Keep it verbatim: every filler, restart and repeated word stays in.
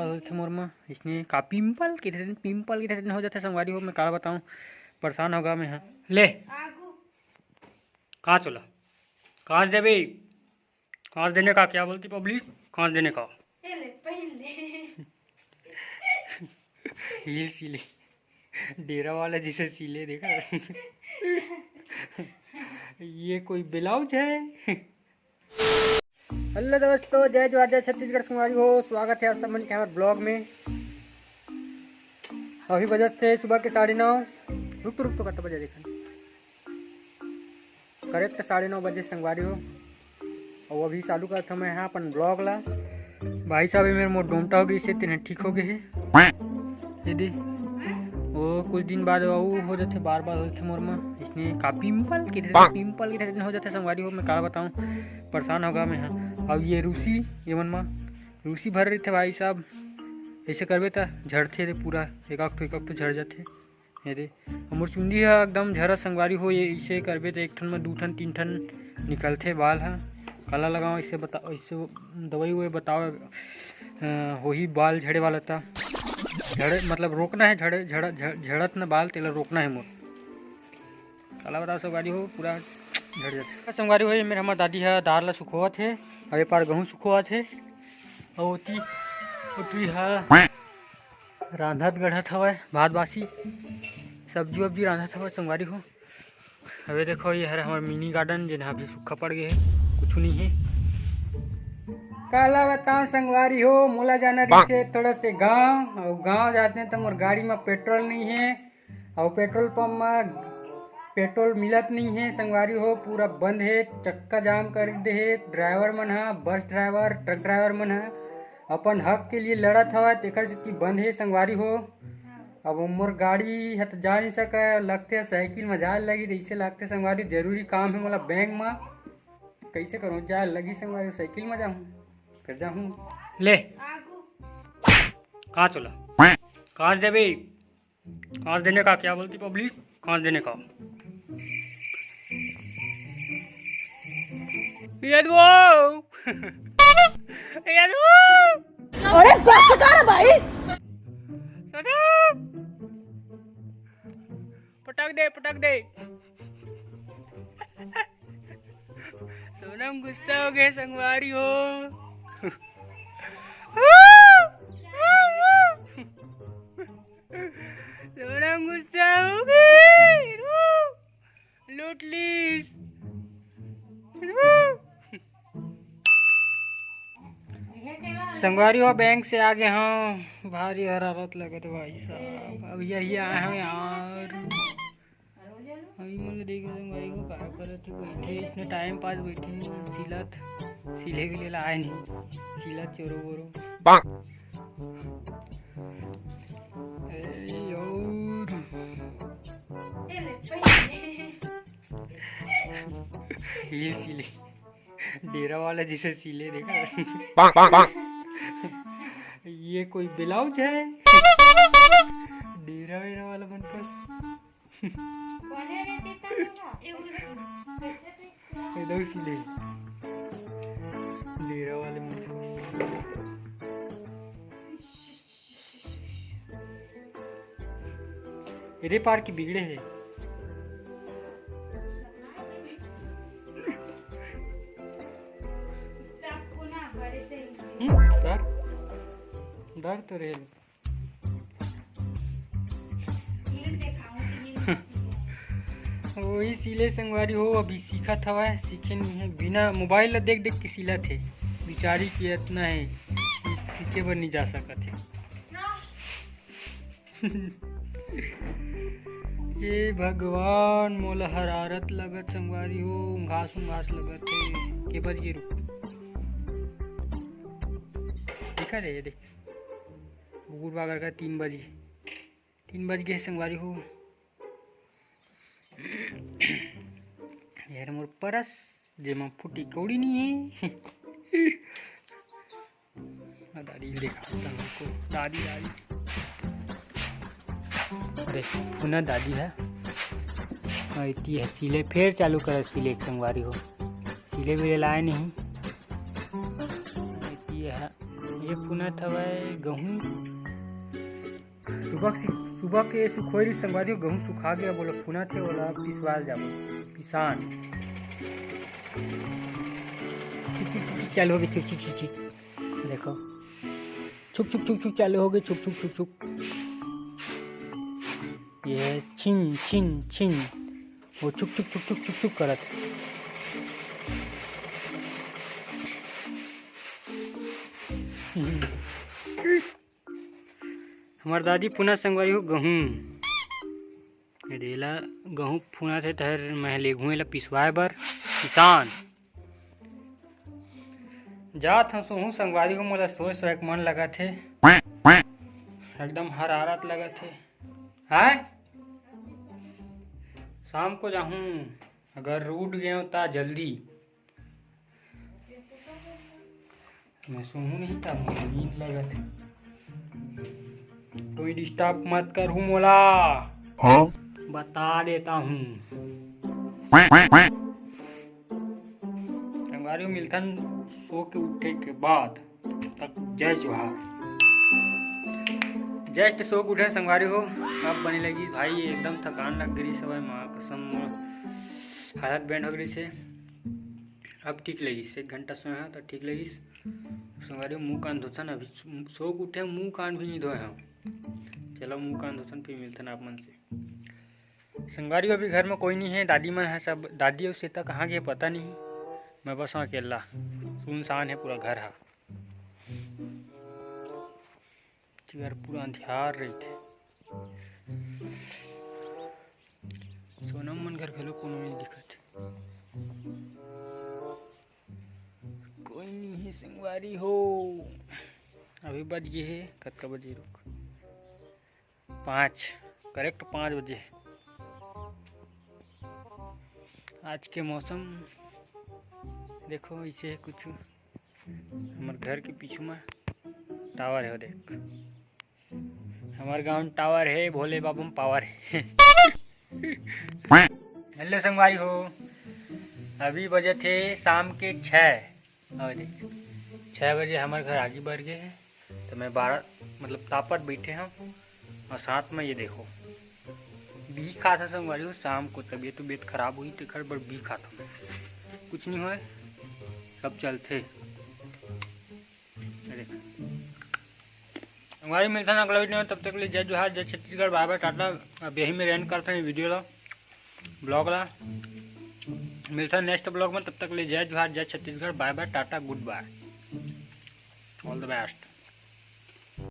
होथे मोर मा, इसने का पिंपल के ठन, पिंपल के ठन हो जाथे संगवारी हो, मैं काला बताऊं, परेशान होगा मैं हा। ले, आगू। कांच वाला, कांच देबे, कांच देने का क्या बोलती पब्लिक, कांच देने का। ये ले, पहले। ये सिले, डेरा वाला जैसे सिले, देखा? ये कोई ब्लाउज है? हेलो दोस्तों, जय जोहार, जय छत्तीसगढ़ संगवारी हो, स्वागत है आप सब मन के हमारे ब्लॉग में। अभी बजत से सुबह के साढ़े नौ, रुक तो, रुक तो, कत बजे देखन, करेक्ट साढ़े नौ बजे संगवारी हो। और अभी चालू करत हूँ मैं यहाँ अपन ब्लॉग ला। भाई साहब, ये मेरे मोर डोमटा हो गई से, तेने ठीक हो गए है। ये दे, वो कुछ दिन बाद वो हो जाते, बार बार हो जाते मोर मा, इसने का पिंपल के ठन, पिंपल के ठन हो जाते संगवारी हो, मैं काला बताऊँ, परेशान होगा मैं। हाँ, अब ये रूसी, ये मन मा रूसी भर रही थे भाई साहब, ऐसे करबे त झड़ते रे पूरा, एक आख ठो, एक आख ठो झड़ जाते। ये दे, हमर चुंदी ह एकदम झरा संगवारी हो, ये इसे करबे त एक ठन म दू ठन, तीन ठन निकलथे बाल ह। काला लगाओ, इसे बता, इसे दवाई ववाई बताओ, अ, होही बाल झड़े वाला त। झड़े, मतलब रोकना है, झड़े, झड़-, झड़-, झड़त न बाल, तेला रोकना है मोर। काला बताओ संगवारी हो, पूरा झड़ जाथे। संगवारी हो, ये मेर हमर दादी ह दार ला सुखोवत हे, अउ ये पार गहूँ सुखोवत हे, अउ ओती, ओती ह रांधत गढ़त हवय, भात बासी, सब्जी वब्जी रांधत हवय संगवारी हो। अबे देखो, ये हर हमर मिनी गार्डन, जेन ह अभी सूखा पड़ गए हे, कुछ नहीं है। काला बताओ संगवारी हो, मोला जाना रहिसे थोड़ा से गांव, अउ गांव जाते हैं तो मोर गाड़ी में पेट्रोल नहीं है, अउ पेट्रोल पंप में पेट्रोल मिलत नहीं है संगवारी हो, पूरा बंद है, चक्का जाम कर दे है। ड्राइवर मन ह, बस ड्राइवर, ट्रक ड्राइवर मन ह अपन हक के लिए लड़त हवय, तेकर सेती बंद हे संगवारी हो। अब मोर गाड़ी ह त जा नहीं सके, लगथे साइकिल म जाए लगी, तइसे लगथे संगवारी, जरूरी काम हे मोला बैंक म। कइसे करूँ, जाए लगी संगवारी, साइकिल म जाहूँ, फिर जाहूँ। ले, कांच वाला, कांच देबे। कांच देने का क्या बोलती पब्लिक? कांच देने का। ये दो। ये दो। अरे बस कर भाई। सोनम। पटक दे, पटक दे। सोनम गुस्सा हो गए संगवारी हो। सोनम गुस्सा हो गई, लूट लीस। संगवारी हो, बैंक से आ गए हों, भारी हरारत लगत भाई साहब। अब यही आए हों यार। अभी मन देख रहे भाई को का करत हे, बैठे इसने टाइम पास बैठे सिलत, सिले के लिए आए नहीं, सिलत चोरो बोरो। ए, यार। ये सिले, डेरा वाला जिसे सिले, देखा? ये कोई ब्लाउज है? डेरा वेरा वाला मन पास। ये दो सिले, डेरा वाले मन पास। एदे पार की बिगड़े हे। हम्म, दर, दर तो रहे। वही सिले संगवारी हो, अभी सीखत हवय, सीखे नहीं है, बिना मोबाइल ला देख देख के सिलत हे। बिचारी के इतना है, सीखे बर नहीं जा सकत है। हे भगवान, मोला हरारत लगत संगवारी हो, घास उंघास लगत हे। के बज गे रुक। देखा रे, ये देख। कुकुर बागर का तीन बज गे। तीन बज गे संगवारी हो। ये हरे मोर परस, जेमा फूटी कौड़ी नहीं है। आ दादी देखा था हमको, दादी, दादी। अरे, सुना दादी है। और इतनी है सिले, फिर चालू कर सिले एक संगवारी हो। सिले भी लाए नहीं। इतनी है। ये फुनत हवय गहूं। सुबह के, सुबह के सुखोय रहिस संगवारी हो, गहूं सुखा गे, अब ओला फुनत हे, ओला पिसवाल जाबो। पिसान। छिक, छिक, छिक, छिक, चालू हो गे, छिक, छिक, छिक, छिक। देखो। छुक, छुक, छुक, छुक, चालू हो गे, छुक, छुक, छुक, छुक। ये छिन, छिन, छिन। वो छुक, छुक, छुक, छुक, छुक, छुक करत। हमर दादी फुनत संगवारी हो गहूं। ये देला गहूं फुनत हे, तहर मैं लेगहूं एला पिसवाए बर। किसान। जात हंव सोहूं संगवारी हो, मोला सोए सोए के मन लगत हे, एकदम हरारत लगत हे। हाय, शाम को जाहूं, अगर उठ गेंव ता जल्दी। मैं सोहूं नहीं ता, मोला नींद लगत हे। कोई डिस्टर्ब मत करहू मोला। हाँ? बता देता हूँ। संगवारी हो, मिलथन सो के उठे के बाद। तब तक जय जोहार। जस्ट सो के उठे संगवारी हो, अब बने लगी भाई, एकदम थकान लग गई सब, माँ कसम, हालत बैंड हो गई से। अब ठीक लगिस, एक घंटा सोए हंव त ठीक लगिस। संगवारी हो, मुंह कान धोथन, अभी सो के उठे, मुंह कान भी नहीं धोए हंव। चलो मुंह कान धोथन, फिर मिलथन आप मन से। संगवारी हो, अभी घर में कोई नहीं है, दादी मन है सब, दादी अउ सीता कहाँ गए पता नहीं। मैं बस हंव अकेला, सुनसान है पूरा घर हा। घर पूरा अंधियार रहिथे। सोनम मन घर घलो कोनो नहीं दिखत। कोई नहीं है संगवारी हो। अभी बज गए हे, कतका बजे रुक? पाँच, करेक्ट पाँच बजे। आज के मौसम देखो ऐसे है कुछ। हमर घर के पीछू में टावर है, देख। हमर गांव टावर है, भोले बाबा में पावर है। हेलो संगवारी हो, अभी बजे थे शाम के छः। और देख, छः बजे हमर घर आगी बर गए है, तो मैं बारह, मतलब तापत बैठे हंव। और साथ में ये देखो, बिही खात हंव संगवारी हो, शाम को तबीयत उबियत खराब हुई, तेखर बर बिही खात हंव मैं। कुछ नहीं होए, सब चलथे। ये देख। संगवारी, मिलथन अगला वीडियो में, तब तक के लिए जय जोहार, जय छत्तीसगढ़, बाय बाय, टाटा। अब यही में एंड करते हैं वीडियो ला, ब्लॉग ला। मिलथन नेक्स्ट ब्लॉग में, तब तक के लिए जय जोहार, जय छत्तीसगढ़, बाय बाय, टाटा, गुड बाय, ऑल द बेस्ट।